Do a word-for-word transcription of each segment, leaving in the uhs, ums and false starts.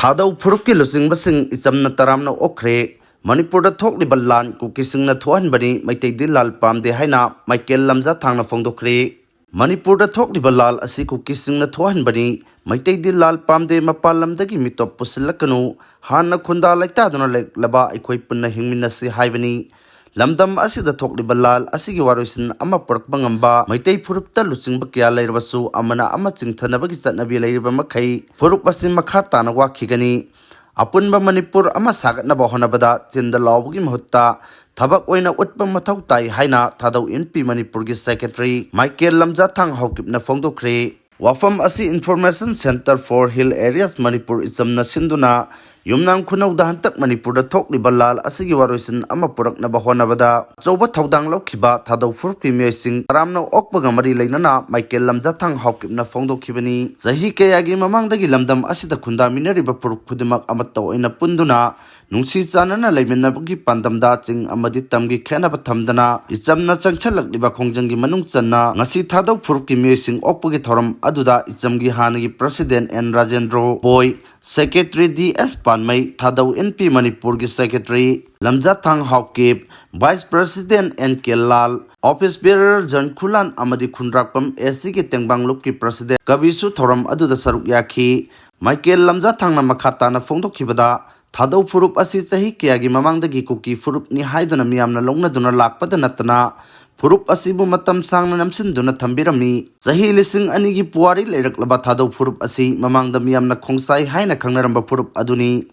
ꯊꯥꯗꯧ ꯐꯨꯔꯨꯞꯀꯤ ꯂꯨꯆꯤꯡꯕꯁꯤꯡ ꯏꯆꯝꯅ ꯇꯔꯥꯝꯅ ꯑꯣꯛꯈ꯭ꯔꯦ꯫ ꯃꯅꯤꯄꯨꯔꯗ ꯊꯣꯛꯂꯤꯕ ꯂꯥꯟ ꯀꯨꯀꯤꯁꯤꯡꯅ ꯊꯣꯛꯍꯟꯕꯅꯤ, ꯃꯩꯇꯩꯗꯤ ꯂꯥꯜ ꯄꯥꯝꯗꯦ ꯍꯥꯏꯅ ꯃꯥꯏꯀꯦꯜ ꯂꯝꯖꯥꯊꯥꯡꯅ ꯐꯣꯡꯗꯣꯛꯈ꯭ꯔꯦ꯫ ꯃꯅꯤꯄꯨꯔꯗ ꯊꯣꯛꯂꯤꯕ ꯂꯥꯜ ꯑꯁꯤ ꯀꯨꯀꯤꯁꯤꯡꯅ ꯊꯣꯛꯍꯟꯕꯅꯤ, ꯃꯩꯇꯩꯗꯤ ꯂꯥꯜ ꯄꯥꯝꯗꯦ, ꯃꯄꯥꯟ ꯂꯝꯗꯒꯤ ꯃꯤꯇꯣꯞ ꯄꯨꯁꯤꯜꯂꯛꯀꯅꯨ, ꯍꯥꯟꯅ ꯈꯨꯟꯗꯥ ꯂꯩꯇꯥꯗꯨꯅ ꯂꯩꯔꯛꯂꯕ ꯑꯩꯈꯣꯏ ꯄꯨꯟꯅ ꯍꯤꯡꯃꯤꯟꯅꯁꯤ ꯍꯥꯏꯕꯅꯤ꯫ ꯂꯝꯗꯝ ꯑꯁꯤꯗ ꯊꯣꯛꯂꯤꯕ ꯂꯥꯜ ꯑꯁꯤꯒꯤ ꯋꯥꯔꯣꯏꯁꯤꯟ ꯑꯃ ꯄꯨꯔꯛꯄ ꯉꯝꯕ ꯃꯩꯇꯩ ꯐꯨꯔꯨꯞꯇ ꯂꯨꯆꯤꯡꯕ ꯀꯌꯥ ꯂꯩꯔꯕꯁꯨ, ꯑꯃꯅ ꯑꯃ ꯆꯤꯡꯊꯅꯕꯒꯤ ꯆꯠꯅꯕꯤ ꯂꯩꯔꯤꯕ ꯃꯈꯩ ꯐꯨꯔꯨꯞ ꯑꯁꯤ ꯃꯈꯥ ꯇꯥꯅ ꯋꯥꯈꯤꯒꯅꯤ꯫ ꯑꯄꯨꯟꯕ ꯃꯅꯤꯄꯨꯔ ꯑꯃ ꯁꯥꯒꯠꯅꯕ ꯍꯣꯠꯅꯕꯗ ꯆꯤꯟꯗ ꯂꯥꯎꯕꯒꯤ ꯃꯍꯨꯠꯇ ꯊꯕꯛ ꯑꯣꯏꯅ ꯎꯠꯄ ꯃꯊꯧ ꯇꯥꯏ ꯍꯥꯏꯅ ꯊꯥꯗꯧ ꯏꯟꯄꯤ ꯃꯅꯤꯄꯨꯔꯒꯤ ꯁꯦꯀ꯭ꯔꯦꯇꯔꯤ ꯃꯥꯏꯀꯦꯜ ꯂꯝꯖꯥꯊꯥꯡ ꯍꯥꯎꯀꯤꯞꯅ ꯐꯣꯡꯗꯣꯛꯈ꯭ꯔꯦ꯫ ꯋꯥꯐꯝ ꯑꯁꯤ Information Centre for Hill Areas Manipur ꯏꯆꯝꯅ ꯁꯤꯟꯗꯨꯅ ꯌꯨꯝꯅꯥꯝ ꯈꯨꯅꯧꯗ ꯍꯟꯇꯛ ꯃꯅꯤꯄꯨꯔꯗ ꯊꯣꯛꯂꯤꯕ ꯂꯥꯜ ꯑꯁꯤꯒꯤ ꯋꯥꯔꯣꯏꯁꯤꯟ ꯑꯃ ꯄꯨꯔꯛꯅꯕ ꯍꯣꯠꯅꯕꯗ ꯑꯆꯧꯕ ꯊꯧꯗꯥꯡ ꯂꯧꯈꯤꯕ ꯊꯥꯗꯧ ꯐꯨꯔꯨꯞꯀꯤ ꯃꯤꯑꯣꯏꯁꯤꯡ ꯇꯔꯥꯝꯅ ꯑꯣꯛꯄꯒ ꯃꯔꯤ ꯂꯩꯅꯅ ꯃꯥꯏꯀꯦꯜ ꯂꯝꯖꯥꯊꯥꯡ ꯍꯥꯎꯀꯤꯞꯅ ꯐꯣꯡꯗꯣꯛꯈꯤꯕꯅꯤ꯫ ꯆꯍꯤ ꯀꯌꯥꯒꯤ ꯃꯃꯥꯡꯗꯒꯤ ꯂꯝꯗꯝ ꯑꯁꯤꯗ ꯈꯨꯟꯗꯥꯃꯤꯟꯅꯔꯤꯕ ꯐꯨꯔꯨꯞ ꯈꯨꯗꯤꯡꯃꯛ ꯑꯃꯠꯇ ꯑꯣꯏꯅ ꯄꯨꯟꯗꯨꯅ ꯅꯨꯡꯁꯤ ꯆꯥꯟꯅꯅ ꯂꯩꯃꯤꯟꯅꯕꯒꯤ ꯄꯥꯟꯗꯝꯗ ꯆꯤꯡ ꯑꯃꯗꯤ ꯇꯝꯒꯤ ꯈꯦꯠꯅꯕ ꯊꯝꯗꯅ ꯏꯆꯝꯅ ꯆꯪꯁꯤꯜꯂꯛꯂꯤꯕ ꯈꯣꯡꯖꯪꯒꯤ ꯃꯅꯨꯡ ꯆꯟꯅ ꯉꯁꯤ ꯊꯥꯗꯧ ꯐꯨꯔꯨꯞꯀꯤ ꯃꯤꯑꯣꯏꯁꯤꯡ ꯑꯣꯛꯄꯒꯤ ꯊꯧꯔꯝ ꯑꯗꯨꯗ ꯏꯆꯝꯒꯤ ꯍꯥꯟꯅꯒꯤ ꯄ꯭ꯔꯁꯤꯗꯦꯟ ꯑꯦꯟ ꯔꯥꯖꯦꯟꯗ꯭ꯔꯣ ꯕꯣꯏ, ꯁꯦꯀ꯭ꯔꯦꯇꯔꯤ ꯗꯤ ꯑꯦꯁ ꯄꯥꯟꯃꯩ, ꯊꯥꯗꯧ ꯏꯟꯄꯤ ꯃꯅꯤꯄꯨꯔꯒꯤ secretary Lamjathang Haokip, vice president N K Lal, office bearer ꯖꯟ ꯈꯨꯂꯥꯟ ꯑꯃꯗꯤ ꯈꯨꯟꯗ꯭ꯔꯥꯛꯄꯝ ꯑꯦ ꯁꯤꯒꯤ ꯇꯦꯡꯕꯥꯡꯂꯨꯞꯀꯤ ꯄ꯭ꯔꯁꯤꯗꯦꯟ ꯀꯕꯤꯁꯨ ꯊꯧꯔꯝ ꯑꯗꯨꯗ ꯁꯔꯨꯛ ꯌꯥꯈꯤ꯫ ꯃꯥꯏꯀꯦꯜ ꯂꯝꯖꯥꯊꯥꯡꯅ ꯃꯈꯥ ꯇꯥꯅ ꯐꯣꯡꯗꯣꯛꯈꯤꯕꯗ, ꯊꯥꯗꯧ ꯐꯨꯔꯨꯞ ꯑꯁꯤ ꯆꯍꯤ ꯀꯌꯥꯒꯤ ꯃꯃꯥꯡꯗꯒꯤ ꯀꯨꯀꯤ ꯐꯨꯔꯨꯞꯅꯤ ꯍꯥꯏꯗꯨꯅ ꯃꯤꯌꯥꯝꯅ ꯂꯧꯅꯗꯨꯅ ꯂꯥꯛꯄꯗ ꯅꯠꯇꯅ, ꯐꯨꯔꯨꯞ ꯑꯁꯤꯕꯨ ꯃꯇꯝ ꯁꯥꯡꯅ ꯅꯝꯁꯤꯟꯗꯨꯅ ꯊꯝꯕꯤꯔꯝꯃꯤ꯫ ꯆꯍꯤ ꯂꯤꯁꯤꯡ ꯑꯅꯤꯒꯤ ꯄꯨꯋꯥꯔꯤ ꯂꯩꯔꯛꯂꯕ ꯊꯥꯗꯧ ꯐꯨꯔꯨꯞ ꯑꯁꯤ ꯃꯃꯥꯡꯗ ꯃꯤꯌꯥꯝꯅ ꯈꯣꯡꯁꯥꯏ ꯍꯥꯏꯅ ꯈꯪꯅꯔꯝꯕ ꯐꯨꯔꯨꯞ ꯑꯗꯨꯅꯤ꯫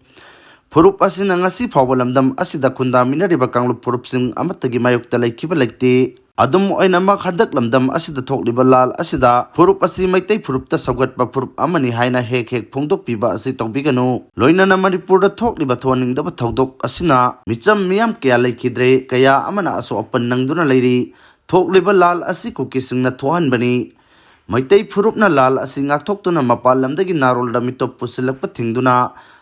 ꯐꯨꯔꯨꯞ ꯑꯁꯤꯅ ꯉꯁꯤ ꯐꯥꯎꯕ ꯂꯝꯗꯝ ꯑꯁꯤꯗ ꯈꯨꯟꯗꯥꯃꯤꯟꯅꯔꯤꯕ ꯀꯥꯡꯂꯨꯞ ꯐꯨꯔꯨꯞꯁꯤꯡ ꯑꯃꯠꯇꯒꯤ ꯃꯥꯌꯣꯛꯇ ꯂꯩꯈꯤꯕ ꯂꯩꯇꯦ꯫ ꯑꯗꯨꯝ ꯑꯣꯏꯅꯃꯛ, ꯍꯟꯗꯛ ꯂꯝꯗꯝ ꯑꯁꯤꯗ ꯊꯣꯛꯂꯤꯕ ꯂꯥꯜ ꯑꯁꯤꯗ ꯐꯨꯔꯨꯞ ꯑꯁꯤ ꯃꯩꯇꯩ ꯐꯨꯔꯨꯞꯇ ꯁꯧꯒꯠꯄ ꯐꯨꯔꯨꯞ ꯑꯃꯅꯤ ꯍꯥꯏꯅ ꯍꯦꯛ ꯍꯦꯛ ꯐꯣꯡꯗꯣꯛꯄꯤꯕ ꯑꯁꯤ ꯇꯧꯕꯤꯒꯅꯨ꯫ ꯂꯣꯏꯅꯅ ꯃꯅꯤꯄꯨꯔꯗ ꯊꯣꯛꯂꯤꯕ ꯊꯣꯛꯍꯟꯅꯤꯡꯗꯕ ꯊꯧꯗꯣꯛ ꯑꯁꯤꯅ ꯃꯤꯆꯝ ꯃꯤꯌꯥꯝ ꯀꯌꯥ ꯂꯩꯈꯤꯗ꯭ꯔꯦ, ꯀꯌꯥ ꯑꯃꯅ ꯑꯁꯣꯛ ꯑꯄꯟ ꯅꯪꯗꯨꯅ ꯂꯩꯔꯤ꯫ ꯊꯣꯛꯂꯤꯕ ꯂꯥꯜ ꯑꯁꯤ ꯀꯨꯀꯤꯁꯤꯡꯅ ꯊꯣꯛꯍꯟꯕꯅꯤ꯫ ꯃꯩꯇꯩ ꯐꯨꯔꯨꯞꯅ ꯂꯥꯜ ꯑꯁꯤ ꯉꯥꯛꯊꯣꯛꯇꯨꯅ ꯃꯄꯥꯟ ꯂꯝꯗꯒꯤ ꯅꯥꯔꯣꯜꯗ ꯃꯤꯇꯣꯞ ꯄꯨꯁꯤꯜꯂꯛꯄ ꯊꯤꯡꯗꯨꯅ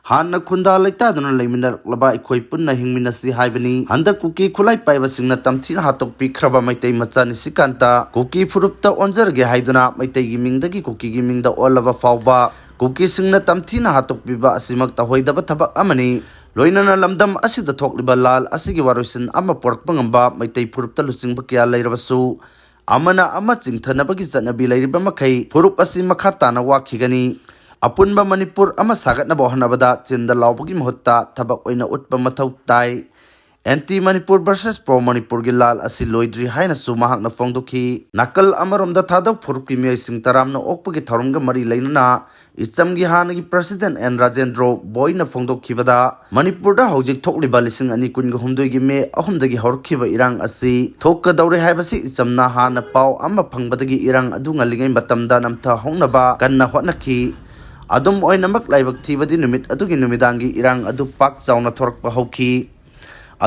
ꯍꯥꯟꯅ ꯈꯨꯟꯗꯥ ꯂꯩꯇꯥꯗꯨꯅ ꯂꯩꯃꯤꯟꯅꯔꯛꯂꯕ ꯑꯩꯈꯣꯏ ꯄꯨꯟꯅ ꯍꯤꯡꯃꯤꯟꯅꯁꯤ ꯍꯥꯏꯕꯅꯤ꯫ ꯍꯟꯗꯛ ꯀꯨꯀꯤ ꯈꯨꯠꯂꯥꯏ ꯄꯥꯏꯕꯁꯤꯡꯅ ꯇꯝꯊꯤꯅ ꯍꯥꯠꯇꯣꯛꯄꯤꯈ꯭ꯔꯕ ꯃꯩꯇꯩ ꯃꯆꯥ ꯅꯤꯁꯤꯀꯥꯟꯇ ꯀꯨꯀꯤ ꯐꯨꯔꯨꯞꯇ ꯑꯣꯟꯖꯔꯒꯦ ꯍꯥꯏꯗꯨꯅ ꯃꯩꯇꯩꯒꯤ ꯃꯤꯡꯗꯒꯤ ꯀꯨꯀꯤꯒꯤ ꯃꯤꯡꯗ ꯑꯣꯜꯂꯕ ꯐꯥꯎꯕ ꯀꯨꯀꯤꯁꯤꯡꯅ ꯇꯝꯊꯤꯅ ꯍꯥꯠꯇꯣꯛꯄꯤꯕ ꯑꯁꯤꯃꯛ ꯇꯧꯍꯩꯗꯕ ꯊꯕꯛ ꯑꯃꯅꯤ꯫ ꯂꯣꯏꯅꯅ ꯂꯝꯗꯝ ꯑꯁꯤꯗ ꯊꯣꯛꯂꯤꯕ ꯂꯥꯜ ꯑꯁꯤꯒꯤ ꯋꯥꯔꯣꯏꯁꯤꯟ ꯑꯃ ꯄꯨꯔꯛꯄ ꯉꯝꯕ ꯃꯩꯇꯩ ꯐꯨꯔꯨꯞꯇ ꯂꯨꯆꯤꯡꯕ ꯀꯌꯥ ꯂꯩꯔꯕꯁꯨ, ꯑꯃꯅ ꯑꯃ ꯆꯤꯡꯊꯅꯕꯒꯤ ꯆꯠꯅꯕꯤ ꯂꯩꯔꯤꯕ ꯃꯈꯩ ꯐꯨꯔꯨꯞ ꯑꯁꯤ ꯃꯈꯥ ꯇꯥꯅ ꯋꯥꯈꯤꯒꯅꯤ꯫ ꯑꯄꯨꯟꯕ ꯃꯅꯤꯄꯨꯔ ꯑꯃ ꯁꯥꯒꯠꯅꯕ ꯍꯣꯠꯅꯕꯗ ꯆꯤꯟꯗ ꯂꯥꯎꯕꯒꯤ ꯃꯍꯨꯠꯇ ꯊꯕꯛ ꯑꯣꯏꯅ ꯎꯠꯄ ꯃꯊꯧ ꯇꯥꯏ꯫ ꯑꯦꯟꯇꯤ ꯃꯅꯤꯄꯨꯔ ꯚꯔꯁꯦꯁ ꯄ꯭ꯔꯣ ꯃꯅꯤꯄꯨꯔꯒꯤ ꯂꯥꯜ ꯑꯁꯤ ꯂꯣꯏꯗ꯭ꯔꯤ ꯍꯥꯏꯅꯁꯨ ꯃꯍꯥꯛꯅ ꯐꯣꯡꯗꯣꯛꯈꯤ꯫ ꯅꯥꯀꯜ ꯑꯃꯔꯣꯝꯗ ꯊꯥꯗꯧ ꯐꯨꯔꯨꯞꯀꯤ ꯃꯤꯑꯣꯏꯁꯤꯡ ꯇꯔꯥꯝꯅ ꯑꯣꯛꯄꯒꯤ ꯊꯧꯔꯝꯒ ꯃꯔꯤ ꯂꯩꯅꯅ ꯏꯆꯝꯒꯤ ꯍꯥꯟꯅꯒꯤ ꯄ꯭ꯔꯁꯤꯗꯦꯟ ꯑꯦꯟ ꯔꯥꯖꯦꯟꯗ꯭ꯔꯣ ꯕꯣꯏꯅ ꯐꯣꯡꯗꯣꯛꯈꯤꯕꯗ, ꯃꯅꯤꯄꯨꯔꯗ ꯍꯧꯖꯤꯛ ꯊꯣꯛꯂꯤꯕ ꯂꯤꯁꯤꯡ ꯑꯅꯤ ꯀꯨꯟꯒ ꯍꯨꯝꯗꯣꯏꯒꯤ ꯃꯦ ꯑꯍꯨꯝꯗꯒꯤ ꯍꯧꯔꯛꯈꯤꯕ ꯏꯔꯥꯡ ꯑꯁꯤ ꯊꯣꯛꯀꯗꯧꯔꯦ ꯍꯥꯏꯕꯁꯤ ꯏꯆꯝꯅ ꯍꯥꯟꯅ ꯄꯥꯎ ꯑꯃ ꯐꯪꯕꯗꯒꯤ ꯏꯔꯥꯡ ꯑꯗꯨ ꯉꯜꯂꯤꯉꯩ ꯃꯇꯝꯗ ꯅꯝꯊꯍꯧꯅꯕ ꯀꯟꯅ ꯍꯣꯠꯅꯈꯤ꯫ ꯑꯗꯨꯝ ꯑꯣꯏꯅꯃꯛ, ꯂꯥꯏꯕꯛ ꯊꯤꯕꯗꯤ ꯅꯨꯃꯤꯠ ꯑꯗꯨꯒꯤ ꯅꯨꯃꯤꯗꯥꯡꯒꯤ ꯏꯔꯥꯡ ꯑꯗꯨ ꯄꯥꯛ ꯆꯥꯎꯅ ꯊꯣꯔꯛꯄ ꯍꯧꯈꯤ꯫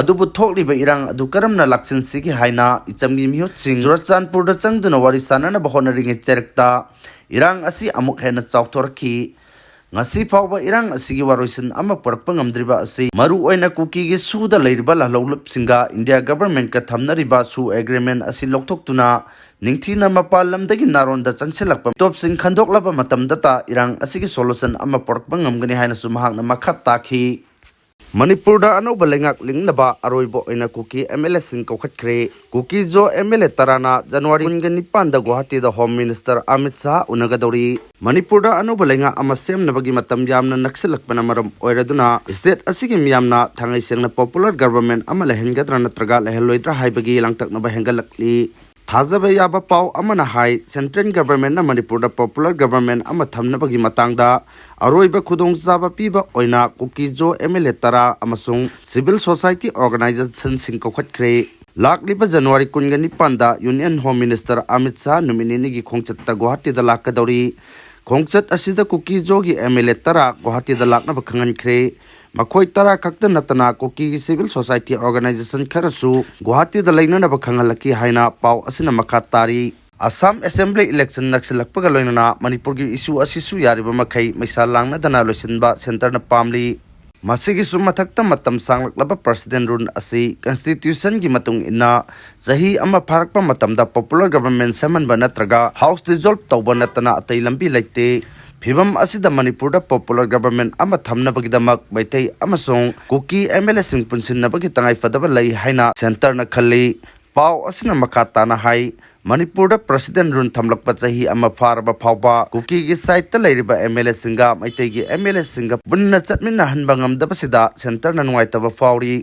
ꯑꯗꯨꯕꯨ ꯊꯣꯛꯂꯤꯕ ꯏꯔꯥꯡ ꯑꯗꯨ ꯀꯔꯝꯅ ꯂꯥꯛꯁꯤꯟꯁꯤꯒꯦ ꯍꯥꯏꯅ ꯏꯆꯝꯒꯤ ꯃꯤꯍꯨꯠꯁꯤꯡ ꯆꯨꯔꯆꯥꯟꯄꯨꯔꯗ ꯆꯪꯗꯨꯅ ꯋꯥꯔꯤ ꯁꯥꯟꯅꯅꯕ ꯍꯣꯠꯅꯔꯤꯉꯩ ꯆꯩꯔꯛꯇ ꯏꯔꯥꯡ ꯑꯁꯤ ꯑꯃꯨꯛ ꯍꯦꯟꯅ ꯆꯥꯎꯊꯣꯔꯛꯈꯤ꯫ ꯉꯁꯤ ꯐꯥꯎꯕ ꯏꯔꯥꯡ ꯑꯁꯤꯒꯤ ꯋꯥꯔꯣꯏꯁꯤꯟ ꯑꯃ ꯄꯨꯔꯛꯄ ꯉꯝꯗ꯭ꯔꯤꯕ ꯑꯁꯤ ꯃꯔꯨꯑꯣꯏꯅ ꯀꯨꯀꯤꯒꯤ ꯁꯨꯗ ꯂꯩꯔꯤꯕ ꯂꯍꯂꯧꯂꯨꯞꯁꯤꯡꯒ ꯏꯟꯗꯤꯌꯥ ꯒꯚꯔꯟꯃꯦꯟꯠꯀ ꯊꯝꯅꯔꯤꯕ ꯁꯨ ꯑꯦꯒ꯭ꯔꯤꯃꯦꯟꯠ ꯑꯁꯤ ꯂꯧꯊꯣꯛꯇꯨꯅ ꯅꯤꯡꯊꯤꯅ ꯃꯄꯥꯟ ꯂꯝꯗꯒꯤ ꯅꯥꯔꯣꯟꯗ ꯆꯪꯁꯤꯜꯂꯛꯄ ꯃꯤꯇꯣꯞꯁꯤꯡ ꯈꯟꯗꯣꯛꯂꯕ ꯃꯇꯝꯗꯇ ꯏꯔꯥꯡ ꯑꯁꯤꯒꯤ ꯁꯣꯂꯨꯁꯟ ꯑꯃ ꯄꯨꯔꯛꯄ ꯉꯝꯒꯅꯤ ꯍꯥꯏꯅꯁꯨ ꯃꯍꯥꯛꯅ ꯃꯈꯥ ꯇꯥꯈꯤ꯫ ꯃꯅꯤꯄꯨꯔꯗ ꯑꯅꯧꯕ ꯂꯩꯉꯥꯛ ꯂꯤꯡꯅꯕ ꯑꯔꯣꯏꯕ ꯑꯣꯏꯅ ꯀꯨꯀꯤ ꯑꯦꯝ ꯑꯦꯜ ꯑꯦꯁꯤꯡ ꯀꯧꯈꯠꯈ꯭ꯔꯦ꯫ Kuki Zo M L A ꯇꯔꯥꯅ ꯖꯅꯋꯥꯔꯤ ꯀꯨꯟꯒ ꯅꯤꯄꯥꯟꯗ ꯒꯨꯋꯥꯍꯥꯇꯤꯗ ꯍꯣꯝ ꯃꯤꯅꯤꯁꯇꯔ ꯑꯃꯤꯠ ꯁꯥꯍ ꯎꯅꯒꯗꯧꯔꯤ꯫ ꯃꯅꯤꯄꯨꯔꯗ ꯑꯅꯧꯕ ꯂꯩꯉꯥꯛ ꯑꯃ ꯁꯦꯝꯅꯕꯒꯤ ꯃꯇꯝ ꯌꯥꯝꯅ ꯅꯛꯁꯤꯜꯂꯛꯄꯅ ꯃꯔꯝ ꯑꯣꯏꯔꯗꯨꯅ ꯁ꯭ꯇꯦꯠ ꯑꯁꯤꯒꯤ ꯃꯤꯌꯥꯝꯅ ꯊꯥꯡꯉꯩ ꯁꯦꯡꯅ ꯄꯣꯄꯨꯂꯔ ꯒꯚꯔꯟꯃꯦꯟꯠ ꯑꯃ ꯂꯩꯍꯟꯒꯗ꯭ꯔꯥ ꯅꯠꯇ꯭ꯔꯒ ꯂꯩꯍꯜꯂꯣꯏꯗ꯭ꯔꯥ ꯍꯥꯏꯕꯒꯤ ꯂꯥꯡꯇꯛꯅꯕ ꯍꯦꯟꯒꯠꯂꯛꯂꯤ꯫ ꯊꯥꯖꯕ ꯌꯥꯕ ꯄꯥꯎ ꯑꯃꯅ ꯍꯥꯏ, ꯁꯦꯟꯇ꯭ꯔꯦꯜ ꯒꯚꯔꯟꯃꯦꯟꯠꯅ ꯃꯅꯤꯄꯨꯔꯗ ꯄꯣꯄꯨꯂꯔ ꯒꯚꯔꯟꯃꯦꯟꯠ ꯑꯃ ꯊꯝꯅꯕꯒꯤ ꯃꯇꯥꯡꯗ ꯑꯔꯣꯏꯕ ꯈꯨꯗꯣꯡꯆꯥꯕ ꯄꯤꯕ ꯑꯣꯏꯅ ꯀꯨꯀꯤ ꯖꯣ ꯑꯦꯝ ꯑꯦꯜ ꯑꯦ ꯇꯔꯥ ꯑꯃꯁꯨꯡ ꯁꯤꯚꯤꯜ ꯁꯣꯁꯥꯏꯇꯤ ꯑꯣꯔꯒꯅꯥꯏꯖꯦꯁꯟꯁꯤꯡ ꯀꯧꯈꯠꯈ꯭ꯔꯦ꯫ ꯂꯥꯛꯂꯤꯕ ꯖꯅꯋꯥꯔꯤ ꯀꯨꯟꯒ ꯅꯤꯄꯥꯟꯗ union home minister Amit Shah ꯅꯨꯃꯤꯠ ꯅꯤꯅꯤꯒꯤ ꯈꯣꯡꯆꯠꯇ ꯒꯨꯋꯥꯍꯥꯇꯤꯗ ꯂꯥꯛꯀꯗꯧꯔꯤ꯫ ꯈꯣꯡꯆꯠ ꯑꯁꯤꯗ ꯀꯨꯀꯤ ꯖꯣꯒꯤ ꯑꯦꯝ ꯑꯦꯜ ꯑꯦ ꯇꯔꯥ ꯒꯨꯋꯥꯍꯥꯇꯤꯗ ꯂꯥꯛꯅꯕ ꯈꯪꯍꯟꯈ꯭ꯔꯦ꯫ ꯃꯈꯣꯏ ꯇꯔꯥ ꯈꯛꯇ ꯅꯠꯇꯅ ꯀꯨꯀꯤꯒꯤ ꯁꯤꯚꯤꯜ ꯁꯣꯁꯥꯏꯇꯤ ꯑꯣꯔꯒꯅꯥꯏꯖꯦꯁꯟ ꯈꯔꯁꯨ ꯒꯨꯋꯥꯍꯥꯇꯤꯗ ꯂꯩꯅꯅꯕ ꯈꯪꯍꯜꯂꯛꯈꯤ ꯍꯥꯏꯅ ꯄꯥꯎ ꯑꯁꯤꯅ ꯃꯈꯥ ꯇꯥꯔꯤ꯫ ꯑꯁꯥꯝ ꯑꯦꯁꯦꯝꯕ꯭ꯂꯤ ꯏꯂꯦꯛꯁꯟ ꯅꯛꯁꯤꯜꯂꯛꯄꯒ ꯂꯣꯏꯅꯅ ꯃꯅꯤꯄꯨꯔꯒꯤ ꯏꯁꯨ ꯑꯁꯤꯁꯨ ꯌꯥꯔꯤꯕ ꯃꯈꯩ ꯃꯩꯁꯥ ꯂꯥꯡꯅꯗꯅ ꯂꯣꯏꯁꯤꯟꯕ ꯁꯦꯟꯇꯔꯅ ꯄꯥꯝꯂꯤ꯫ ꯃꯁꯤꯒꯤꯁꯨ ꯃꯊꯛꯇ, ꯃꯇꯝ ꯁꯥꯡꯂꯛꯂꯕ ꯄ꯭ꯔꯁꯤꯗꯦꯟ ꯔꯨꯜ ꯑꯁꯤ ꯀꯟꯁꯇꯤꯇ꯭ꯌꯨꯁꯟꯒꯤ ꯃꯇꯨꯡ ꯏꯟꯅ ꯆꯍꯤ ꯑꯃ ꯐꯥꯔꯛꯄ ꯃꯇꯝꯗ ꯄꯣꯄꯨꯂꯔ ꯒꯚꯔꯟꯃꯦꯟꯠ ꯁꯦꯝꯍꯟꯕ ꯅꯠꯇ꯭ꯔꯒ ꯍꯥꯎꯁ ꯗꯤꯖꯣꯜꯕ ꯇꯧꯕ ꯅꯠꯇꯅ ꯑꯇꯩ ꯂꯝꯕꯤ ꯂꯩꯇꯦ꯫ ꯐꯤꯚꯝ ꯑꯁꯤꯗ ꯃꯅꯤꯄꯨꯔꯗ popular government ꯑꯃ ꯊꯝꯅꯕꯒꯤꯗꯃꯛ ꯃꯩꯇꯩ ꯑꯃꯁꯨꯡ ꯀꯨꯀꯤ MLAꯁꯤꯡ ꯄꯨꯟꯁꯤꯟꯅꯕꯒꯤ ꯇꯉꯥꯏꯐꯗꯕ ꯂꯩ ꯍꯥꯏꯅ centreꯅ ꯈꯜꯂꯤ꯫ ꯄꯥꯎ ꯑꯁꯤꯅ ꯃꯈꯥ ꯇꯥꯅ ꯍꯥꯏ, ꯃꯅꯤꯄꯨꯔꯗ President rule ꯊꯝꯂꯛꯄ ꯆꯍꯤ ꯑꯃ ꯐꯥꯔꯕ ꯐꯥꯎꯕ ꯀꯨꯀꯤꯒꯤ sideꯇ ꯂꯩꯔꯤꯕ MLAꯁꯤꯡꯒ ꯃꯩꯇꯩꯒꯤ MLAꯁꯤꯡꯒ ꯄꯨꯟꯅ ꯆꯠꯃꯤꯟꯅꯍꯟꯕ ꯉꯝꯗꯕꯁꯤꯗ centreꯅ ꯅꯨꯡꯉꯥꯏꯇꯕ ꯐꯥꯎꯔꯤ꯫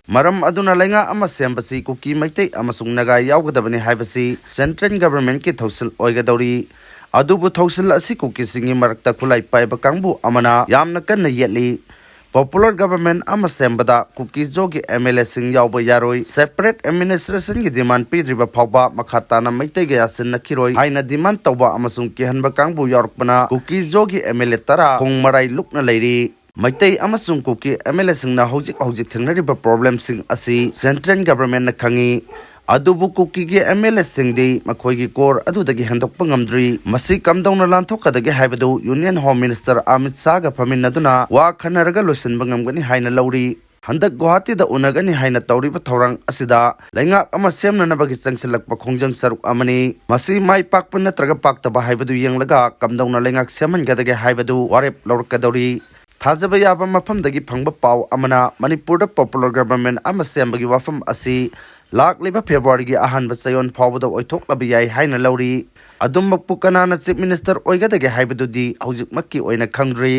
ꯃꯔꯝ ꯑꯗꯨꯅ ꯂꯩꯉꯥꯛ ꯑꯃ ꯁꯦꯝꯕꯁꯤ ꯀꯨꯀꯤ, ꯃꯩꯇꯩ ꯑꯃꯁꯨꯡ ꯅꯥꯒꯥ ꯌꯥꯎꯒꯗꯕꯅꯤ ꯍꯥꯏꯕꯁꯤ central governmentꯀꯤ ꯊꯧꯁꯤꯜ ꯑꯣꯏꯒꯗꯧꯔꯤ꯫ ꯑꯗꯨꯕꯨ ꯊꯧꯁꯤꯜ ꯑꯁꯤ ꯀꯨꯀꯤꯁꯤꯡꯒꯤ ꯃꯔꯛꯇ ꯈꯨꯠꯂꯥꯏ ꯄꯥꯏꯕ ꯀꯥꯡꯕꯨ ꯑꯃꯅ ꯌꯥꯝꯅ ꯀꯟꯅ ꯌꯦꯠꯂꯤ꯫ Popular government ꯑꯃ ꯁꯦꯝꯕꯗ ꯀꯨꯀꯤ ꯖꯣꯒꯤ MLAꯁꯤꯡ ꯌꯥꯎꯕ ꯌꯥꯔꯣꯏ꯫ Separate administrationꯒꯤ demand ꯄꯤꯗ꯭ꯔꯤꯕ ꯐꯥꯎꯕ ꯃꯈꯥ ꯇꯥꯅ ꯃꯩꯇꯩꯒ ꯌꯥꯁꯤꯟꯅꯈꯤꯔꯣꯏ ꯍꯥꯏꯅ demand ꯇꯧꯕ ꯑꯃꯁꯨꯡ ꯀꯤꯍꯟꯕ ꯀꯥꯡꯕꯨ ꯌꯥꯎꯔꯛꯄꯅ ꯀꯨꯀꯤ ꯖꯣꯒꯤ MLA ꯇꯔꯥ ꯈꯣꯡ ꯃꯔꯥꯏ ꯂꯨꯛꯅ ꯂꯩꯔꯤ꯫ ꯃꯩꯇꯩ ꯑꯃꯁꯨꯡ ꯀꯨꯀꯤ MLAꯁꯤꯡꯅ ꯍꯧꯖꯤꯛ ꯍꯧꯖꯤꯛ ꯊꯦꯡꯅꯔꯤꯕ problemꯁꯤꯡ ꯑꯁꯤ central governmentꯅ ꯈꯪꯏ꯫ ꯑꯗꯨꯕꯨ ꯀꯨꯀꯤꯒꯤ MLAꯁꯤꯡꯗꯤ ꯃꯈꯣꯏꯒꯤ core ꯑꯗꯨꯗꯒꯤ ꯍꯦꯟꯗꯣꯛꯄ ꯉꯝꯗ꯭ꯔꯤ꯫ ꯃꯁꯤ ꯀꯝꯗꯧꯅ ꯂꯥꯟꯊꯣꯛꯀꯗꯒꯦ ꯍꯥꯏꯕꯗꯨ Union Home Minister ꯑꯃꯤꯠ ꯁꯥꯍꯒ ꯐꯝꯃꯤꯟꯅꯗꯨꯅ ꯋꯥ ꯈꯟꯅꯔꯒ ꯂꯣꯏꯁꯤꯟꯕ ꯉꯝꯒꯅꯤ ꯍꯥꯏꯅ ꯂꯧꯔꯤ꯫ ꯍꯟꯗꯛ ꯒꯨꯋꯥꯍꯥꯇꯤꯗ ꯎꯅꯒꯅꯤ ꯍꯥꯏꯅ ꯇꯧꯔꯤꯕ ꯊꯧꯔꯥꯡ ꯑꯁꯤꯗ ꯂꯩꯉꯥꯛ ꯑꯃ ꯁꯦꯝꯅꯅꯕꯒꯤ ꯆꯪꯁꯤꯜꯂꯛꯄ ꯈꯣꯡꯖꯪ ꯁꯔꯨꯛ ꯑꯃꯅꯤ꯫ ꯃꯁꯤ ꯃꯥꯏ ꯄꯥꯛꯄ ꯅꯠꯇ꯭ꯔꯒ ꯄꯥꯛꯇꯕ ꯍꯥꯏꯕꯗꯨ ꯌꯦꯡꯂꯒ ꯀꯝꯗꯧꯅ ꯂꯩꯉꯥꯛ ꯁꯦꯝꯍꯟꯒꯗꯒꯦ ꯍꯥꯏꯕꯗꯨ ꯋꯥꯔꯦꯞ ꯂꯧꯔꯛꯀꯗꯧꯔꯤ꯫ ꯊꯥꯖꯕ ꯌꯥꯕ ꯃꯐꯝꯗꯒꯤ ꯐꯪꯕ ꯄꯥꯎ ꯑꯃꯅ ꯃꯅꯤꯄꯨꯔꯗ popular government ꯑꯃ ꯁꯦꯝꯕꯒꯤ ꯋꯥꯐꯝ ꯑꯁꯤ ꯂꯥꯛꯂꯤꯕ Februaryꯒꯤ ꯑꯍꯥꯟꯕ ꯆꯌꯣꯜ ꯐꯥꯎꯕꯗ ꯑꯣꯏꯊꯣꯛꯂꯕ ꯌꯥꯏ ꯍꯥꯏꯅ ꯂꯧꯔꯤ꯫ ꯑꯗꯨꯃꯛꯄꯨ ꯀꯅꯥꯅ Chief Minister ꯑꯣꯏꯒꯗꯒꯦ ꯍꯥꯏꯕꯗꯨꯗꯤ ꯍꯧꯖꯤꯛꯃꯛꯀꯤ ꯑꯣꯏꯅ ꯈꯪꯗ꯭ꯔꯤ꯫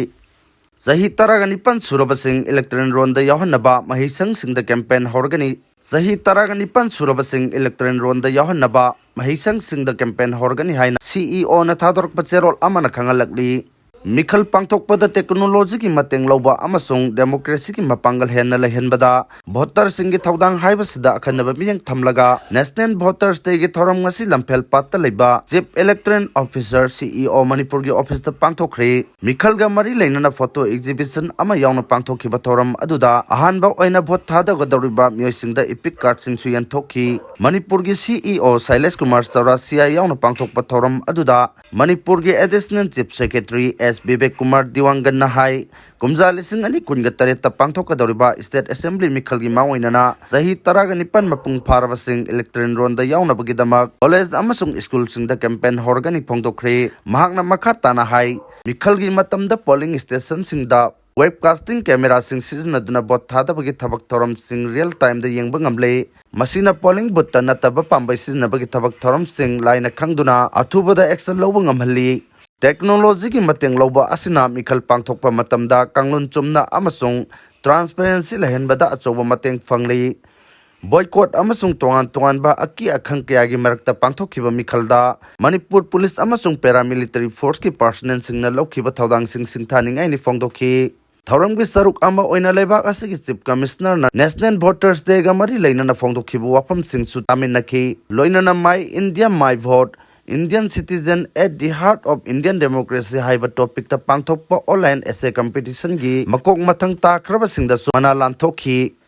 ꯆꯍꯤ ꯇꯔꯥꯒ ꯅꯤꯄꯥꯟ ꯁꯨꯔꯕꯁꯤꯡ electoral rollꯗ ꯌꯥꯎꯍꯟꯅꯕ ꯃꯍꯩꯁꯪꯁꯤꯡꯗ campaign ꯍꯧꯔꯒꯅꯤ꯫ ꯆꯍꯤ ꯇꯔꯥꯒ ꯅꯤꯄꯥꯟ ꯁꯨꯔꯕꯁꯤꯡ electoral rollꯗ ꯌꯥꯎꯍꯟꯅꯕ ꯃꯍꯩꯁꯪꯁꯤꯡꯗ campaign ꯍꯧꯔꯒꯅꯤ ꯍꯥꯏꯅ CEOꯅ ꯊꯥꯗꯣꯔꯛꯄ ꯆꯦꯔꯣꯜ ꯑꯃꯅ ꯈꯪꯍꯜꯂꯛꯂꯤ꯫ ꯃꯤꯈꯜ ꯄꯥꯡꯊꯣꯛꯄꯗ technologyꯒꯤ ꯃꯇꯦꯡ ꯂꯧꯕ ꯑꯃꯁꯨꯡ democracyꯒꯤ ꯃꯄꯥꯡꯒꯜ ꯍꯦꯟꯅ ꯂꯩꯍꯟꯕꯗ voterꯁꯤꯡꯒꯤ ꯊꯧꯗꯥꯡ ꯍꯥꯏꯕꯁꯤꯗ ꯑꯈꯟꯅꯕ ꯃꯤꯠꯌꯦꯡ ꯊꯝꯂꯒ National Voters Dayꯒꯤ ꯊꯧꯔꯝ ꯉꯁꯤ ꯂꯝꯐꯦꯜ ꯄꯥꯠꯇ ꯂꯩꯕ Chief Electoral Officer, CEO, ꯃꯅꯤꯄꯨꯔꯒꯤ officeꯇ ꯄꯥꯡꯊꯣꯛꯈ꯭ꯔꯦ꯫ ꯃꯤꯈꯜꯒ ꯃꯔꯤ ꯂꯩꯅꯅ photo exhibition ꯑꯃ ꯌꯥꯎꯅ ꯄꯥꯡꯊꯣꯛꯈꯤꯕ ꯊꯧꯔꯝ ꯑꯗꯨꯗ ꯑꯍꯥꯟꯕ ꯑꯣꯏꯅ vote ꯊꯥꯗꯒꯗꯧꯔꯤꯕ ꯃꯤꯑꯣꯏꯁꯤꯡꯗ epic cardꯁꯤꯡꯁꯨ ꯌꯦꯟꯊꯣꯛꯈꯤ꯫ ꯃꯅꯤꯄꯨꯔꯒꯤ CEO ꯁꯩꯂꯦꯁ ꯀꯨꯃꯥꯔ ꯆꯧꯔꯥꯁꯤꯌꯥ ꯌꯥꯎꯅ ꯄꯥꯡꯊꯣꯛꯄ ꯊꯧꯔꯝ ꯑꯗꯨꯗ ꯃꯅꯤꯄꯨꯔꯒꯤ Additional Chief Secretary ꯑꯦꯁ ꯕꯤꯕꯦꯛ ꯀꯨꯃꯥꯔ ꯗꯤꯋꯥꯡꯒꯟꯅ ꯍꯥꯏ, ꯀꯨꯝꯖꯥ ꯂꯤꯁꯤꯡ ꯑꯅꯤ ꯀꯨꯟꯒ ꯇꯔꯦꯠꯇ ꯄꯥꯡꯊꯣꯛꯀꯗꯧꯔꯤꯕ State Assembly ꯃꯤꯈꯜꯒꯤ ꯃꯥꯡꯑꯣꯏꯅꯅ ꯆꯍꯤ ꯇꯔꯥꯒ ꯅꯤꯄꯥꯟ ꯃꯄꯨꯡ ꯐꯥꯔꯕꯁꯤꯡ electoral rollꯗ ꯌꯥꯎꯅꯕꯒꯤꯗꯃꯛ college ꯑꯃꯁꯨꯡ schoolꯁꯤꯡꯗ campaign ꯍꯧꯔꯒꯅꯤ ꯐꯣꯡꯗꯣꯛꯈ꯭ꯔꯦ꯫ ꯃꯍꯥꯛꯅ ꯃꯈꯥ ꯇꯥꯅ ꯍꯥꯏ, ꯃꯤꯈꯜꯒꯤ ꯃꯇꯝꯗ polling stationꯁꯤꯡꯗ webcasting cameraꯁꯤꯡ ꯁꯤꯖꯤꯟꯅꯗꯨꯅ vote ꯊꯥꯗꯕꯒꯤ ꯊꯕꯛ ꯊꯧꯔꯝꯁꯤꯡ real timeꯗ ꯌꯦꯡꯕ ꯉꯝꯂꯦ꯫ ꯃꯁꯤꯅ polling boothꯇ ꯅꯠꯇꯕ ꯄꯥꯝꯕꯩ ꯁꯤꯖꯤꯟꯅꯕꯒꯤ ꯊꯕꯛ ꯊꯧꯔꯝꯁꯤꯡ ꯂꯥꯏꯅ ꯈꯪꯗꯨꯅ ꯑꯊꯨꯕꯗ action ꯂꯧꯕ ꯉꯝꯍꯜꯂꯤ꯫ Technologyꯒꯤ ꯃꯇꯦꯡ ꯂꯧꯕ ꯑꯁꯤꯅ ꯃꯤꯈꯜ ꯄꯥꯡꯊꯣꯛꯄ ꯃꯇꯝꯗ ꯀꯥꯡꯂꯣꯟ ꯆꯨꯝꯅ ꯑꯃꯁꯨꯡ transparency ꯂꯩꯍꯟꯕꯗ ꯑꯆꯧꯕ ꯃꯇꯦꯡ ꯐꯪꯂꯤ꯫ Boycott ꯑꯃꯁꯨꯡ ꯇꯣꯉꯥꯟ ꯇꯣꯉꯥꯟꯕ ꯑꯀꯤ ꯑꯈꯪ ꯀꯌꯥꯒꯤ ꯃꯔꯛꯇ ꯄꯥꯡꯊꯣꯛꯈꯤꯕ ꯃꯤꯈꯜꯗ ꯃꯅꯤꯄꯨꯔ police ꯑꯃꯁꯨꯡ paramilitary forceꯀꯤ personnelꯁꯤꯡꯅ ꯂꯧꯈꯤꯕ ꯊꯧꯗꯥꯡꯁꯤꯡ ꯁꯤꯡꯊꯥꯅꯤꯡꯉꯥꯏꯅꯤ ꯐꯣꯡꯗꯣꯛꯈꯤ꯫ ꯊꯧꯔꯝꯒꯤ ꯁꯔꯨꯛ ꯑꯃ ꯑꯣꯏꯅ ꯂꯩꯕꯥꯛ ꯑꯁꯤꯒꯤ Chief Commissionerꯅ National Voters Dayꯒ ꯃꯔꯤ ꯂꯩꯅꯅ ꯐꯣꯡꯗꯣꯛꯈꯤꯕ ꯋꯥꯐꯝꯁꯤꯡꯁꯨ ꯇꯥꯃꯤꯟꯅꯈꯤ꯫ ꯂꯣꯏꯅꯅ My India My Vote, Indian Citizen at the Heart of Indian Democracy ꯍꯥꯏꯕ topicꯇ ꯄꯥꯡꯊꯣꯛꯄ online essay competitionꯒꯤ ꯃꯀꯣꯛ ꯃꯊꯪ ꯇꯥꯈ꯭ꯔꯕꯁꯤꯡꯗꯁꯨ ꯃꯅꯥ ꯂꯥꯟꯊꯣꯛꯈꯤ꯫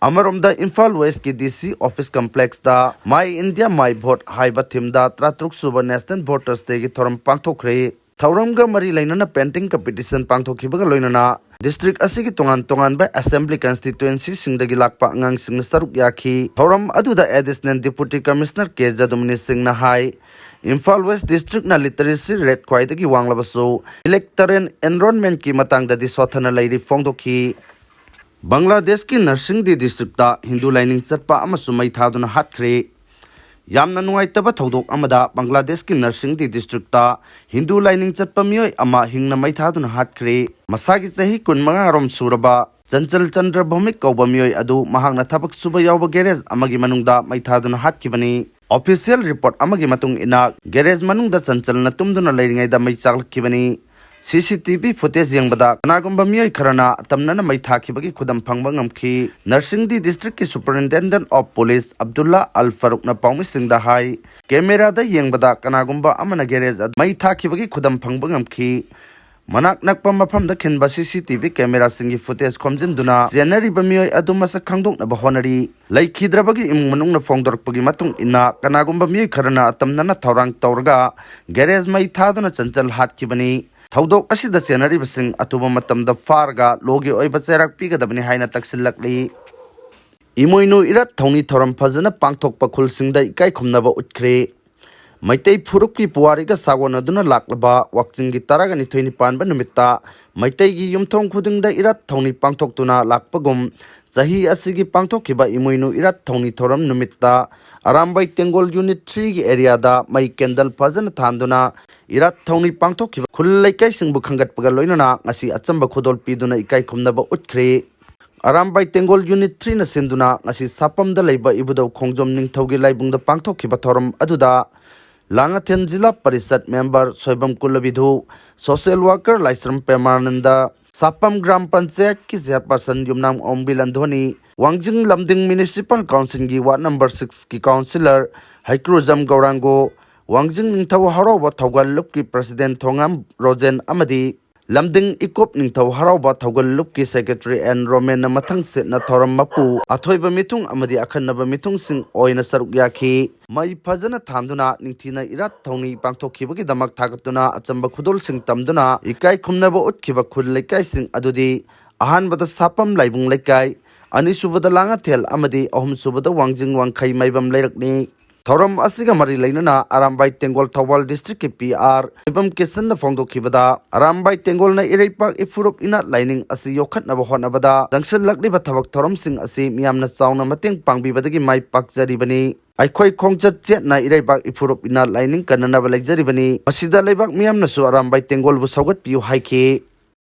ꯑꯃꯔꯣꯝꯗ Imphal Westꯀꯤ DC office complexꯇ My India My Vote ꯍꯥꯏꯕ themeꯗ ꯇꯔꯥꯇꯔꯨꯛ ꯁꯨꯕ National Voters Dayꯒꯤ ꯊꯧꯔꯝ ꯄꯥꯡꯊꯣꯛꯈ꯭ꯔꯦ꯫ ꯊꯧꯔꯝꯒ ꯃꯔꯤ ꯂꯩꯅꯅ painting competition ꯄꯥꯡꯊꯣꯛꯈꯤꯕꯒ ꯂꯣꯏꯅꯅ district ꯑꯁꯤꯒꯤ ꯇꯣꯉꯥꯟ ꯇꯣꯉꯥꯟꯕ assembly constituencyꯁꯤꯡꯗꯒꯤ ꯂꯥꯛꯄ ꯑꯉꯥꯡꯁꯤꯡꯅ ꯁꯔꯨꯛ ꯌꯥꯈꯤ꯫ ꯊꯧꯔꯝ ꯑꯗꯨꯗ Additional Deputy Commissioner ꯀꯦ ꯖꯗꯨꯃꯅꯤ ꯁꯤꯡꯅ ꯍꯥꯏ, ꯏꯝꯐꯥꯜ West districtꯅ literacy rate ꯈ꯭ꯋꯥꯏꯗꯒꯤ ꯋꯥꯡꯂꯕꯁꯨ electoral enrollmentꯀꯤ ꯃꯇꯥꯡꯗꯗꯤ ꯁꯣꯠꯊꯅ ꯂꯩꯔꯤ ꯐꯣꯡꯗꯣꯛꯈꯤ꯫ ꯕꯪꯒ꯭ꯂꯥꯗꯦꯁꯀꯤ ꯅꯔꯁꯤꯡꯗꯤ districtꯇ ꯍꯤꯟꯗꯨ ꯂꯥꯏꯅꯤꯡ ꯆꯠꯄ ꯑꯃꯁꯨ ꯃꯩ ꯊꯥꯗꯨꯅ ꯍꯥꯠꯈ꯭ꯔꯦ꯫ ꯌꯥꯝꯅ ꯅꯨꯡꯉꯥꯏꯇꯕ ꯊꯧꯗꯣꯛ ꯑꯃꯗ ꯕꯪꯒ꯭ꯂꯥꯗꯦꯁꯀꯤ ꯅꯔꯁꯤꯡꯗꯤ districtꯇ ꯍꯤꯟꯗꯨ ꯂꯥꯏꯅꯤꯡ ꯆꯠꯄ ꯃꯤꯑꯣꯏ ꯑꯃ ꯍꯤꯡꯅ ꯃꯩ ꯊꯥꯗꯨꯅ ꯍꯥꯠꯈ꯭ꯔꯦ꯫ ꯃꯁꯥꯒꯤ ꯆꯍꯤ ꯀꯨꯟꯃꯉꯥ ꯔꯣꯝ ꯁꯨꯔꯕ ꯆꯟꯆꯜ ꯆꯟꯗ꯭ꯔ ꯚꯧꯃꯤꯛ ꯀꯧꯕ ꯃꯤꯑꯣꯏ ꯑꯗꯨ ꯃꯍꯥꯛꯅ ꯊꯕꯛ ꯁꯨꯕ ꯌꯥꯎꯕ garage ꯑꯃꯒꯤ ꯃꯅꯨꯡꯗ ꯃꯩ ꯊꯥꯗꯨꯅ ꯍꯥꯠꯈꯤꯕꯅꯤ꯫ Official report ꯑꯃꯒꯤ ꯃꯇꯨꯡ ꯏꯟꯅ, garage ꯃꯅꯨꯡꯗ ꯆꯟꯆꯜꯅ ꯇꯨꯝꯗꯨꯅ ꯂꯩꯔꯤꯉꯩꯗ ꯃꯩ ꯆꯥꯛꯂꯛꯈꯤꯕꯅꯤ꯫ CCTV footage ꯌꯦꯡꯕꯗ ꯀꯅꯥꯒꯨꯝꯕ ꯃꯤꯑꯣꯏ ꯈꯔꯅ ꯑꯇꯝꯅꯅ ꯃꯩ ꯊꯥꯈꯤꯕꯒꯤ ꯈꯨꯗꯝ ꯐꯪꯕ ꯉꯝꯈꯤ꯫ ꯅꯔꯁꯤꯡꯗꯤ districtꯀꯤ Superintendent of Police ꯑꯕꯗꯨꯜꯂꯥ ꯑꯜ ꯐꯥꯔꯨꯛꯅ ꯄꯥꯎꯃꯤꯁꯤꯡꯗ ꯍꯥꯏ, cameraꯗ ꯌꯦꯡꯕꯗ ꯀꯅꯥꯒꯨꯝꯕ ꯑꯃꯅ garage ꯑꯗꯨ ꯃꯩ ꯊꯥꯈꯤꯕꯒꯤ ꯈꯨꯗꯝ ꯐꯪꯕ ꯉꯝꯈꯤ꯫ ꯃꯅꯥꯛ ꯅꯛꯄ ꯃꯐꯝꯗ ꯈꯤꯟꯕ CCTV cameraꯁꯤꯡꯒꯤ footage ꯈꯣꯝꯖꯤꯟꯗꯨꯅ ꯆꯦꯟꯅꯔꯤꯕ ꯃꯤꯑꯣꯏ ꯑꯗꯨ ꯃꯁꯛ ꯈꯪꯗꯣꯛꯅꯕ ꯍꯣꯠꯅꯔꯤ꯫ ꯂꯩꯈꯤꯗ꯭ꯔꯕꯒꯤ ꯏꯃꯨꯡ ꯃꯅꯨꯡꯅ ꯐꯣꯡꯗꯣꯔꯛꯄꯒꯤ ꯃꯇꯨꯡ ꯏꯟꯅ, ꯀꯅꯥꯒꯨꯝꯕ ꯃꯤꯑꯣꯏ ꯈꯔꯅ ꯑꯇꯝꯅꯅ ꯊꯧꯔꯥꯡ ꯇꯧꯔꯒ garage ꯃꯩ ꯊꯥꯗꯨꯅ ꯆꯟꯆꯜ ꯍꯥꯠꯈꯤꯕꯅꯤ꯫ ꯊꯧꯗꯣꯛ ꯑꯁꯤꯗ ꯆꯦꯟꯅꯔꯤꯕꯁꯤꯡ ꯑꯊꯨꯕ ꯃꯇꯝꯗ ꯐꯥꯔꯒ lawꯒꯤ ꯑꯣꯏꯕ ꯆꯩꯔꯥꯛ ꯄꯤꯒꯗꯕꯅꯤ ꯍꯥꯏꯅ ꯇꯛꯁꯤꯜꯂꯛꯂꯤ꯫ ꯏꯃꯣꯏꯅꯨ ꯏꯔꯥꯠ ꯊꯧꯅꯤ ꯊꯧꯔꯝ ꯐꯖꯅ ꯄꯥꯡꯊꯣꯛꯄ ꯈꯨꯜꯁꯤꯡꯗ ꯏꯀꯥꯏ ꯈꯨꯝꯅꯕ ꯎꯠꯈ꯭ꯔꯦ꯫ ꯃꯩꯇꯩ ꯐꯨꯔꯨꯞꯀꯤ ꯄꯨꯋꯥꯔꯤꯒ ꯁꯥꯒꯣꯟꯅꯗꯨꯅ ꯂꯥꯛꯂꯕ ꯋꯥꯛꯆꯤꯡꯒꯤ ꯇꯔꯥꯒ ꯅꯤꯊꯣꯏꯅꯤ ꯄꯥꯟꯕ ꯅꯨꯃꯤꯠꯇ ꯃꯩꯇꯩꯒꯤ ꯌꯨꯝꯊꯣꯡ ꯈꯨꯗꯤꯡꯗ ꯏꯔꯥꯠ ꯊꯧꯅꯤ ꯄꯥꯡꯊꯣꯛꯇꯨꯅ ꯂꯥꯛꯄꯒꯨꯝ, ꯆꯍꯤ ꯑꯁꯤꯒꯤ ꯄꯥꯡꯊꯣꯛꯈꯤꯕ ꯏꯃꯣꯏꯅꯨ ꯏꯔꯥꯠ ꯊꯧꯅꯤ ꯊꯧꯔꯝ ꯅꯨꯃꯤꯠꯇ ꯑꯔꯥꯝꯕꯥꯏ ꯇꯦꯡꯒꯣꯜ ꯌꯨꯅꯤꯠ ꯊ꯭ꯔꯤꯒꯤ ꯑꯦꯔꯤꯌꯥꯗ ꯃꯩ ꯀꯦꯟꯗꯜ ꯐꯖꯅ ꯊꯥꯟꯗꯨꯅ ꯏꯔꯥꯠ ꯊꯧꯅꯤ ꯄꯥꯡꯊꯣꯛꯈꯤꯕ ꯈꯨꯜ ꯂꯩꯀꯥꯏꯁꯤꯡꯕꯨ ꯈꯟꯒꯠꯄꯒ ꯂꯣꯏꯅꯅ ꯉꯁꯤ ꯑꯆꯝꯕ ꯈꯨꯗꯣꯜ ꯄꯤꯗꯨꯅ ꯏꯀꯥꯏ ꯈꯨꯝꯅꯕ ꯎꯠꯈ꯭ꯔꯦ꯫ ꯑꯔꯥꯝꯕꯥꯏ ꯇꯦꯡꯒꯣꯜ ꯌꯨꯅꯤꯠ ꯊ꯭ꯔꯤꯅ ꯁꯤꯟꯗꯨꯅ ꯉꯁꯤ ꯁꯥꯄꯝꯗ ꯂꯩꯕ ꯏꯕꯨꯙꯧ ꯈꯣꯡꯖꯣꯝ ꯅꯤꯡꯊꯧꯒꯤ ꯂꯥꯏꯕꯨꯡꯗ ꯄꯥꯡꯊꯣꯛꯈꯤꯕ ꯊꯧꯔꯝ ꯑꯗꯨꯗ Langathel Zila Parishad member Soibam Kulbidhu, social worker Laishram ꯄ꯭ꯔꯦꯃꯥꯅꯟꯗ, ꯁꯥꯄꯝ ꯒ꯭ꯔꯥꯝ ꯄꯟꯆꯥꯌꯠꯀꯤ ꯆꯤꯌꯔꯄꯥꯔꯁꯟ ꯌꯨꯝꯅꯥꯝ ꯑꯣꯝꯕꯤ ꯂꯟꯙꯣꯅꯤ, ꯋꯥꯡꯖꯤꯡ ꯂꯝꯗꯤꯡ ꯃ꯭ꯌꯨꯅꯤꯁꯤꯄꯥꯜ ꯀꯥꯎꯟꯁꯤꯜꯒꯤ ꯋꯥꯔꯗ ꯅꯝꯕꯔ ꯁꯤꯛꯁꯀꯤ ꯀꯥꯎꯟꯁꯤꯂꯔ ꯍꯩꯀ꯭ꯔꯨꯖꯝ ꯒꯧꯔꯥꯡꯒꯣ, ꯋꯥꯡꯖꯤꯡ ꯅꯤꯡꯊꯧ ꯍꯔꯥꯎꯕ ꯊꯧꯒꯜ ꯂꯨꯞꯀꯤ ꯄ꯭ꯔꯁꯤꯗꯦꯟ ꯊꯣꯉꯥꯝ ꯔꯣꯖꯦꯟ ꯑꯃꯗꯤ ꯂꯝꯗꯤꯡ ꯏꯀꯣꯞ ꯅꯤꯡꯊꯧ ꯍꯔꯥꯎꯕ ꯊꯧꯒꯜ ꯂꯨꯞꯀꯤ ꯁꯦꯀ꯭ꯔꯦꯇꯔꯤ ꯑꯦꯟ ꯔꯣꯃꯦꯟꯅ ꯃꯊꯪ ꯁꯤꯠꯅ ꯊꯧꯔꯝ ꯃꯄꯨ ꯑꯊꯣꯏꯕ ꯃꯤꯊꯨꯡ ꯑꯃꯗꯤ ꯑꯈꯟꯅꯕ ꯃꯤꯊꯨꯡꯁꯤꯡ ꯑꯣꯏꯅ ꯁꯔꯨꯛ ꯌꯥꯈꯤ꯫ ꯃꯩ ꯐꯖꯅ ꯊꯥꯟꯗꯨꯅ ꯅꯤꯡꯊꯤꯅ ꯏꯔꯥꯠ ꯊꯧꯅꯤ ꯄꯥꯡꯊꯣꯛꯈꯤꯕꯒꯤꯗꯃꯛ ꯊꯥꯒꯠꯇꯨꯅ ꯑꯆꯝꯕ ꯈꯨꯗꯣꯜꯁꯤꯡ ꯇꯝꯗꯨꯅ ꯏꯀꯥꯏ ꯈꯨꯝꯅꯕ ꯎꯠꯈꯤꯕ ꯈꯨꯜ ꯂꯩꯀꯥꯏꯁꯤꯡ ꯑꯗꯨꯗꯤ ꯑꯍꯥꯟꯕꯗ ꯁꯥꯄꯝ ꯂꯥꯏꯕꯨꯡ ꯂꯩꯀꯥꯏ, ꯑꯅꯤꯁꯨꯕꯗ ꯂꯥꯡꯉꯊꯦꯜ ꯑꯃꯗꯤ ꯑꯍꯨꯝꯁꯨꯕꯗ ꯋꯥꯡꯖꯤꯡ ꯋꯥꯡꯈꯩ ꯃꯥꯏꯕꯝ ꯂꯩꯔꯛꯅꯤ꯫ ꯊꯧꯔꯝ ꯑꯁꯤꯒ ꯃꯔꯤ ꯂꯩꯅꯅ ꯑꯔꯥꯝꯕꯥꯏ ꯇꯦꯡꯒꯣꯜ ꯊꯧꯕꯥꯜ ꯗꯤꯁꯇ꯭ꯔꯤꯛꯀꯤ ꯄꯤ ꯑꯥꯔ ꯁꯣꯏꯕꯝ ꯀꯤꯁꯟꯅ ꯐꯣꯡꯗꯣꯛꯈꯤꯕꯗ, ꯑꯔꯥꯝꯕꯥꯏ ꯇꯦꯡꯒꯣꯜꯅ ꯏꯔꯩꯄꯥꯛ ꯏꯐꯨꯔꯨꯞ ꯏꯅꯥꯠ ꯂꯥꯏꯅꯤꯡ ꯑꯁꯤ ꯌꯣꯛꯈꯠꯅꯕ ꯍꯣꯠꯅꯕꯗ ꯆꯪꯁꯤꯜꯂꯛꯂꯤꯕ ꯊꯕꯛ ꯊꯧꯔꯝꯁꯤꯡ ꯑꯁꯤ ꯃꯤꯌꯥꯝꯅ ꯆꯥꯎꯅ ꯃꯇꯦꯡ ꯄꯥꯡꯕꯤꯕꯗꯒꯤ ꯃꯥꯏ ꯄꯥꯛꯆꯔꯤꯕꯅꯤ꯫ ꯑꯩꯈꯣꯏ ꯈꯣꯡꯆꯠ ꯆꯦꯠꯅ ꯏꯔꯩꯄꯥꯛ ꯏꯐꯨꯔꯨꯞ ꯏꯅꯥꯠ ꯂꯥꯏꯅꯤꯡ ꯀꯟꯅꯅꯕ ꯂꯩꯖꯔꯤꯕꯅꯤ꯫ ꯃꯁꯤꯗ ꯂꯩꯕꯥꯛ ꯃꯤꯌꯥꯝꯅꯁꯨ ꯑꯔꯥꯝꯕꯥꯏ ꯇꯦꯡꯒꯣꯜꯕꯨ ꯁꯧꯒꯠꯄꯤꯌꯨ ꯍꯥꯏꯈꯤ꯫